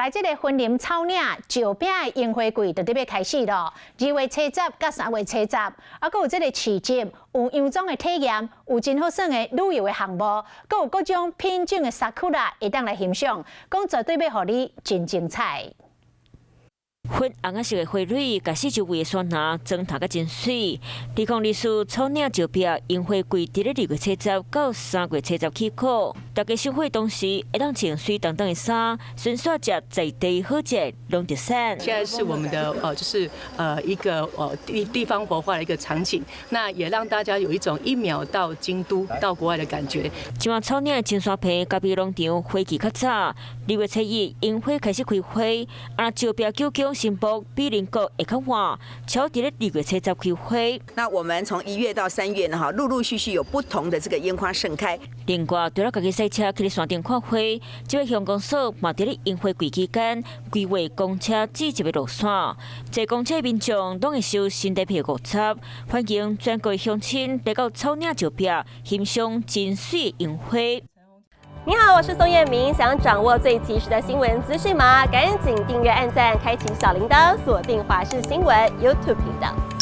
來這个雲林草嶺石壁的櫻花季就欲開始囉。2月初十佮3月初十，啊，閣有這个市集，有洋裝的體驗，有真好耍的旅遊的項目，閣有各種品種的桜會當來欣賞，講絕對欲予你真精彩。粉紅仔色的花蕊，共四周圍的山林妝塗甲真媠。2024草嶺石壁櫻花季，佇咧2月初十到3月初十起鼓，大家賞花同時，會當穿媠當當的衫，順紲食在地好食農特產。現在是我們的就是一個地方活化的一個場景，那也讓大家有一種一秒到京都到國外的感覺。這馬草嶺青山坪咖啡農場花期較早，2月初一櫻花開始開花，啊石壁九宮新埔美仑谷會較晚，巧佇咧二月初十開花。那我們從1月到3月呢，哈，陸陸續續有不同的這個櫻花盛開。另外，除了家己駛車去山頂看花，這个鄉公所嘛佇咧櫻花季期間規劃公車市集的路線，坐公車民眾攏會收新台幣50，歡迎全國鄉親來到草嶺石壁欣賞真媠櫻花。你好，我是宋燕明。想掌握最及時的新聞資訊嗎？趕緊訂閱、按讚、開啟小鈴鐺，鎖定華視新聞 YouTube 頻道。